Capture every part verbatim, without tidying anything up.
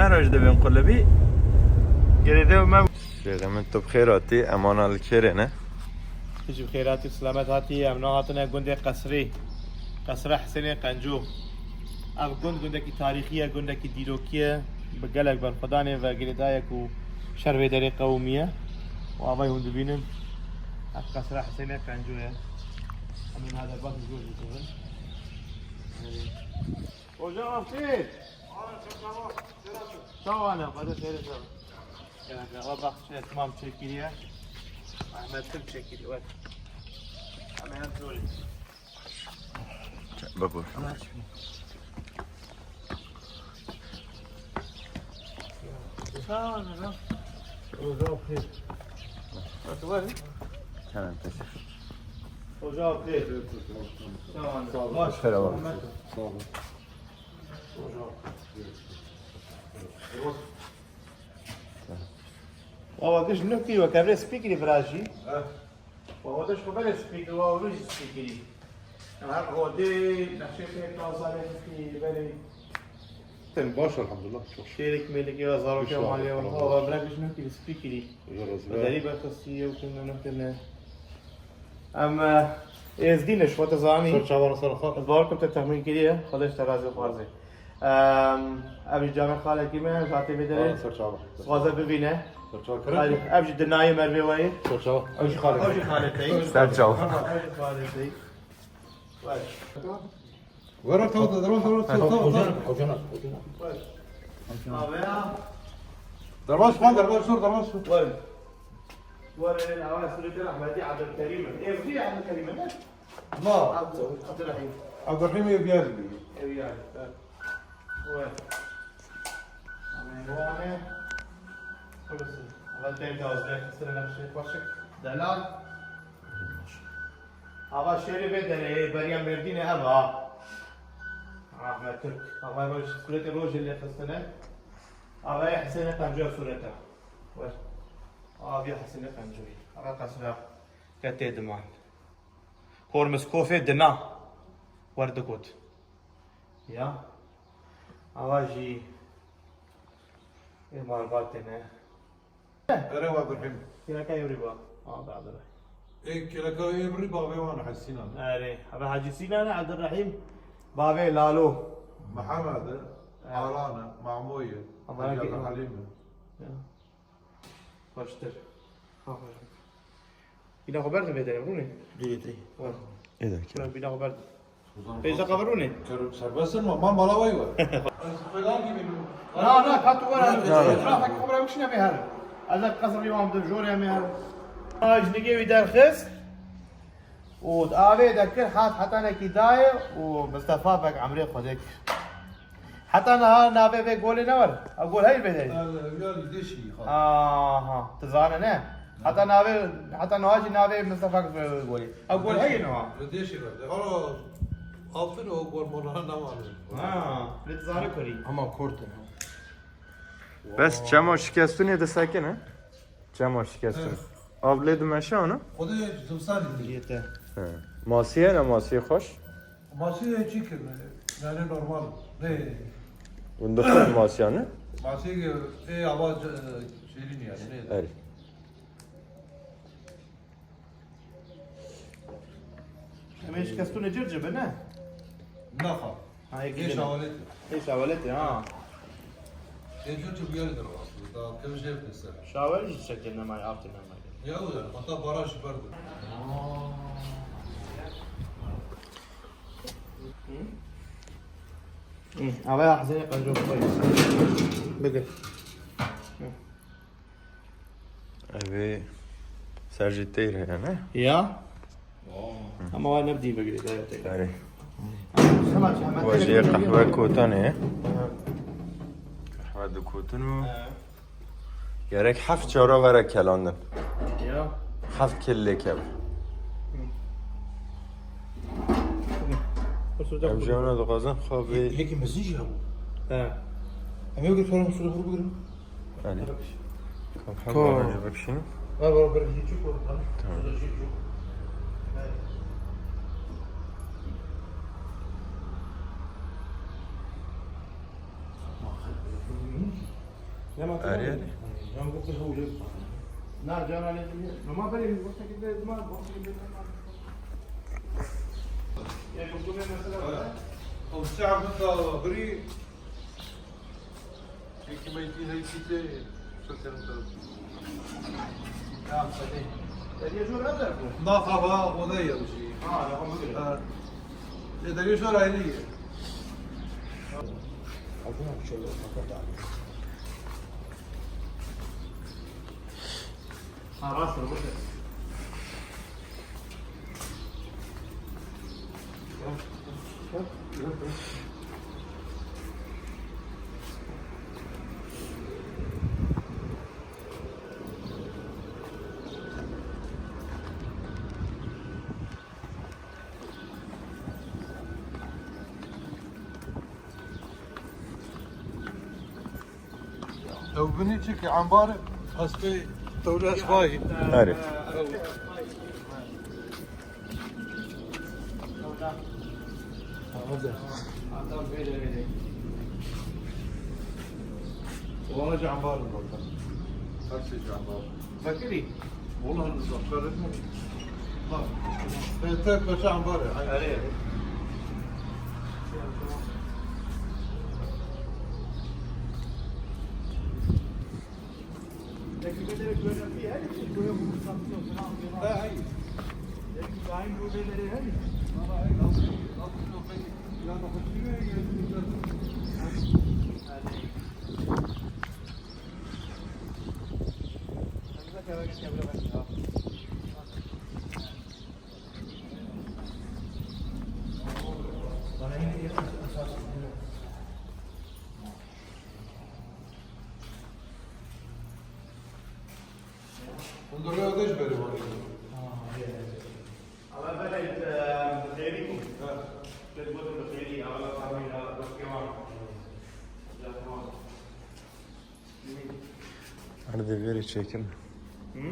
Her roj dibên qulibî. Girêde me. Şêxê min, tu bi xêr hatî, emana li kêrê ne? Tu jî bi xêr hatî, bi selamet hatî. Em niha hatine gundê Qesrê. Qesra Hisênê Qenco. Ev gund gundekî tarîxî ye, gundekî dîrokî ye. Bi gelek berxwedanê ve girêdayek û şer vê derê qewimiye. Û avayî hûn dibînin, ev Qesra Hisênê Qenco ye. Em ê niha derbasî zor bikevin. Hoca Afîr! Çawa ne? Xwedê xêrê çawa? Gelek, gelek. Bak, şey, tamam çekiliye. Ahmet kim çekiliye? Bak. Ama hem zor. Bak, bak. Çawa ne lan? Hoca Afîr. Bak, var mı? Tamam, teşekkür. Hoca Afîr. Çawa ne? Sağ ol. Baş. Merhaba. Sağ olun. Baba, giş nû kî weke vê spîkirî virajî. Baba, giş xwe belê spîkirî, baba, vê jî spîkirî. Her rodê nexşê pê tazalê kî belê. Tem baş, elhamdulillah, çok şükür. Şêrik mêlik ya, zarok ya, malê ya, baba, bira giş nû kî spîkirî. Bi derî berxistî yew kirine nû kirine. Em, e, êzdî ne, ji xwe te zanî. Ser çavan, ser xwe. Ez bawer kim te texmîn kiriye, Xwedê ji te razî û xwarzê. Em, ev jî camê xalekî me, ji hatê vê derê. Aa, ser çavan. Dixwaze bivîne. Ser çavan. Ev jî dinayê mervê we yê. Ser çavan. Ew jî xalê. Ew jî xalê te yî. Ser çavan. Ew jî xalê te yî. Wek. Were, taw, derbas, derbas, taw, taw, taw. Hocana, hocana. Wek. Abeya. Derbas, xwan, derbas, sor, derbas, sor. Wek. Were, awa, sûretê Ehmedî Ebdulkerîm e. Ê, vî Ebdulkerîm e, ne? Na. Abdul-, Abdurrahîm. Abdurrahîm ê biyar bî. Ê biyar, evet. Wek. Amen, wane. Kulisin. Allah, teyda, azde, kısırı, nefşe, başık. Delal. Ava şêrê vê derê, beriya Mêrdînê ev a. Ahmet Türk. Ava roj, sûretê rojê lê xistine. Ava yê Hisênê Qencoya sûreta. Wer. Ava yê Hisênê Qencoyê. Ava qesra ketê diman. Hormizkofê dina. Wer dikot. Ya. Ava jî ê malbatê ne. Erê, wa birhîm. Kêleka Êbrî ba. Aa, be Abdurrahîm. Ê, kêleka Êbrî bavê wan Hecî Sînan. Erê, eve Hecî Sînan e, Abdurrahîm bavê Lalo. Mihemed e, Alan e, Mamoyê, Helîm e. Ya. Baştir. Ha, xweş. Bîna xwe berdin vê derê, rûnê? Dê, dê. Wer. Ê de, kêleka. Bîna xwe berdin. Pêşde qevirûnê. Serbest in, ma mala wê we. Ez falan gibi. Na, na, ka tu were. Na, na. Etrafek xwe bira bikişîne bê herin. Ez ê qesrî wan bidim, jorê em ê herin. Aj nigê wî derxist. Û avê dekir, hat hetanekî dayê û Mistefa Beg emrê Xwedê kir. Heta niha navê vê golê ne wer. Ew gol heyî vê derê. Ev, ev ya li Dêşî xwe. Aha, tu zane ne? Heta navê, heta niha jî navê Mistefa Kifir golê. Ew gol heye niha. Li Dêşî verde. Hala altın o gol mola ne var? Ha, li dizare kurî. Ama kort in, ha. Bes çema şikestûnê disekine? Çema şikestûn. Evet. Av lê dimeşe ana? O da zimstan indi. Yete. He. Masiye ne, masiye xweş? Masî çi kirine? Yani normal. Ne? Hûn dixwin masiya ne? Masî, e, ava, e, şêrîn yani, ne? Erê. Em ê şikestûnê cir cibe, ne? Naxa. Ha, yekî Ê din. Şaweletê. Ê şaweletê, ha. Ê cir cir biyarî de rast. Da kevin jêr de ser. Şawel jî çekê nemayê, avtê nemayê. Ya, o yani, hatta baraj ber de. Hı? Hı, avaya Hüseyin Kancı koy. Bigir. Hı. Ev ê ser jî teyr heye, ne? Ya. Ama wa ne dî bigirî, dayo teyr. Erê. Wa jê qehwe kotanê ye. Qehwe dikotin û gerek heft cara were kelandin. Ya. Heft kil lê kevin. Em jî ona dixwazin xwe vê. Yekî mezin jî hebû. He. Em ê wekî sonra Mesûdê xwe bigirin. Yani. Tamam. Ver bana bir şey. Tamam. Her yer. Yan bu kız hocam. Na cana ne diyor? Ama böyle bir vakit bir zaman, vakit bir zaman. Ya bu, bu ne mesela? O şahı da biri. Peki, ben bir şey. Tamam, hadi. Derya zor, ne bu? Na hava, o da iyi bir şey. Ha, yapamıyorum. Ha. E, derya zor ayrı iyi. Altına bir şey yok, kapat abi. Ha, rastır, bu. Ew binî çi ki embar hespê tewle esbayî. Erê. Adam böyle böyle. Olana cambazım orada. Her şey cambaz. Fakiri. Vallahi rıza. Bak. Ben tek başa ambar ya. Araya. Ama ben, e, xêrî bûm. Ha. Pêt gotim bi xêrî, Allah tahmîn, Allah dost kewan. Erdê vêrê çêkin. Hı?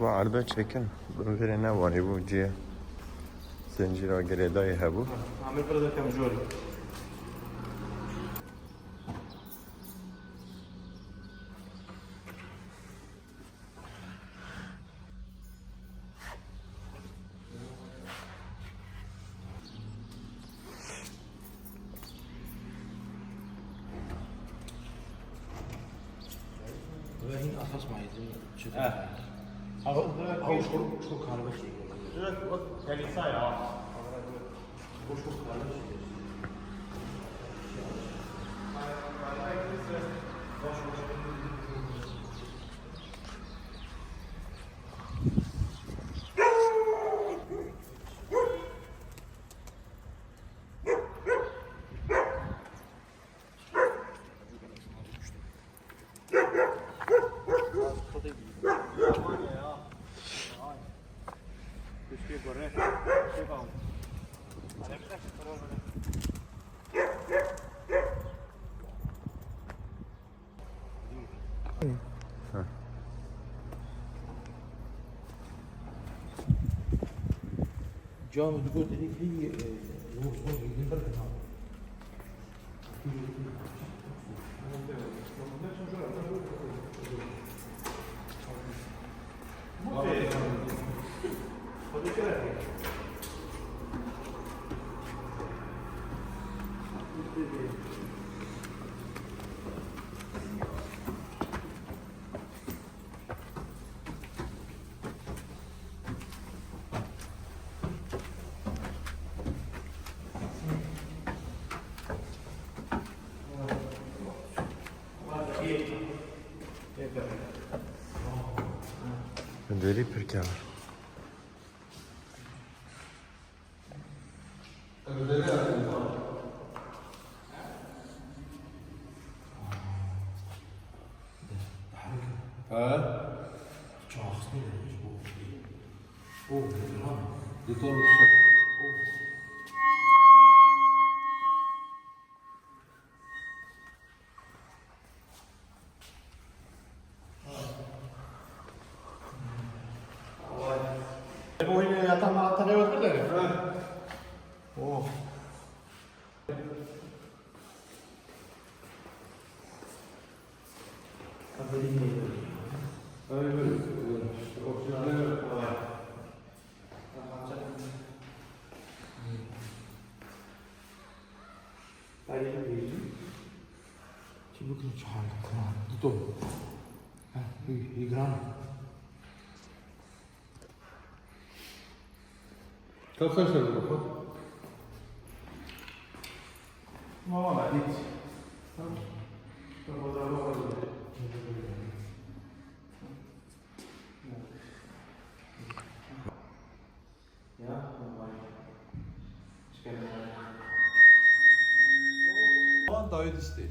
Va erdê çêkin. Bin vêrê newanî bû cihê. Zincîra girêdayî hebû. Amir pir de kemjor. Ve hin asas maydı. He. Asıl direkt ew çok, çok harbi şey. Direkt o kelisa ya. Can digot êdî hî, e, zor, zor, yedin bir kanal. Derî pir kevir. He? Çaxsın. O, o, o. Detol bir şey. Bu yine yatan altına götür de. Ha. Oh. Çi bikin, çi hal? Tamam, git oğlum. Ha, iyi, iyi, gram. Kaç saçlar bu kafa? Valla hiç. Tamam. Kafalar var. Ya, normal. Çıkarım. Wan dawî distê.